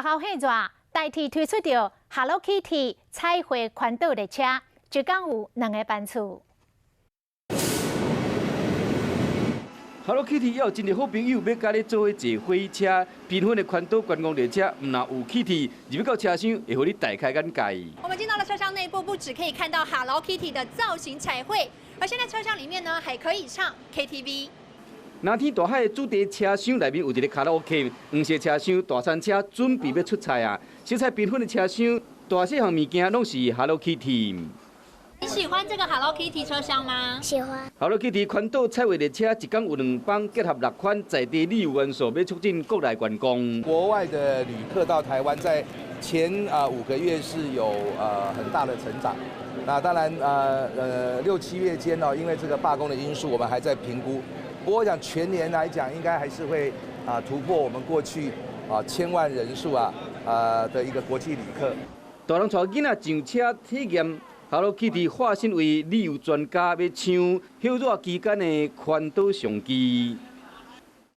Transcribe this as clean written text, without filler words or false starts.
校彼熱，台鐵推出著 Hello Kitty 彩繪環島列車，一工有兩個班次。 Hello Kitty 猶有真濟好朋友欲佮你做伙坐火車，繽紛的環島觀光列車，毋但有 Kitty，入去到車廂會予你大開眼界。我們進到了車廂內部，不只可以看到 Hello Kitty 的造型彩繪，而現在車廂裡面呢，還可以唱 KTV。藍天大海的主題車廂內面有一个卡拉 OK，黃色車廂大餐車準備欲出菜啊！色彩繽紛的車廂，大細項物件攏是 Hello Kitty。你喜歡這個 Hello Kitty 車廂嗎？喜歡。 Hello Kitty 環島彩繪列車一工有兩班，結合六款在地旅遊元素，欲促進國內觀光。國外的旅客到台灣，在前5個月是有很大的成長。那當然6、7月間呢，因為這個罷工的因素，我們還在評估。不過我想全年來講，應該還是會突破我們過去千萬人數的一個國際旅客。大人帶囡仔上車體驗 Hello Kitty 化身為旅遊專家，欲搶歇熱期間的環島商機。